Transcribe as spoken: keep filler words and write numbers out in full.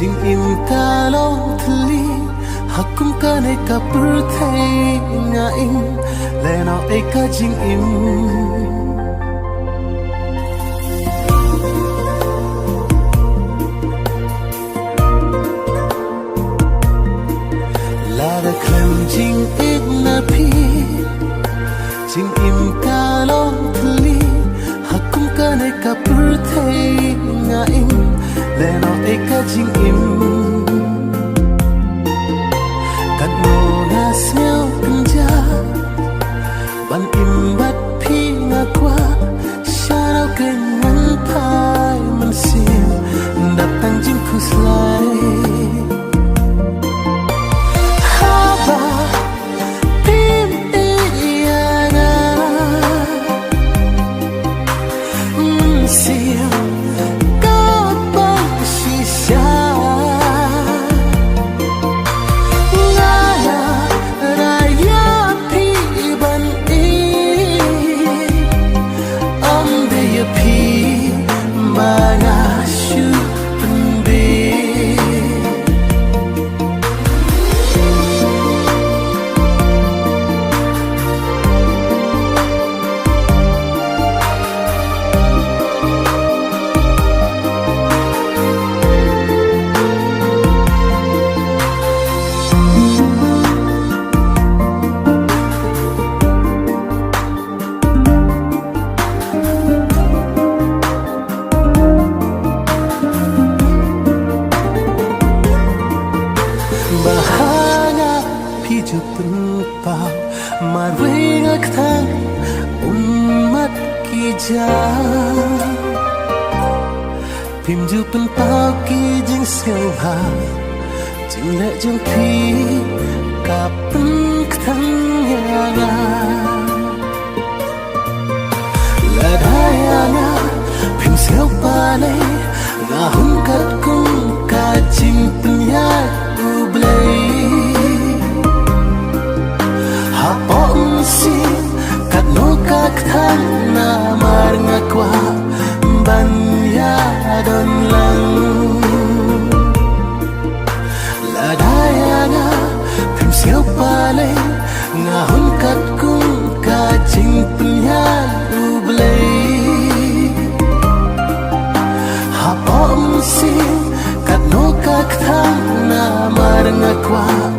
Jingim ka long thylli ha kum kane ka pyrthei, nga im lehnoh ei ka jingim. Lada khlem jingim na phi, jingim ka long thylli ha kum kane ka pyrthei, nga im lehnoh ei ka jingim. Katno nga sngew kynjah ban im bad phi, nga kwah sha nau kynman phai mynsiem, dap tang jingkhuslai. Haba phim ïeit ïa nga, mynsiem ka pang shisha. Nga la rai ïa phi ban ïeit, ym dei ïa phi ba nga shu pynbeit. Ba ha nga phi ju pynpaw, marwei nga kthang ummat ki ja. Phim ju pynpaw ki jingsngewbha, jingleh jong phi ka pynkthang ïa nga. Lada ïa nga phim sngew balei, nga hun katkum ka jingpynïaid U Blei. Hapoh mynsiem katno ka kthang, namar nga kwah ban ïadon lang. Lada ïa nga phim sngew balei, nga hun katkum ka jingpynïaid U Blei. Hapoh mynsiem katno ka kthang, namar nga kwah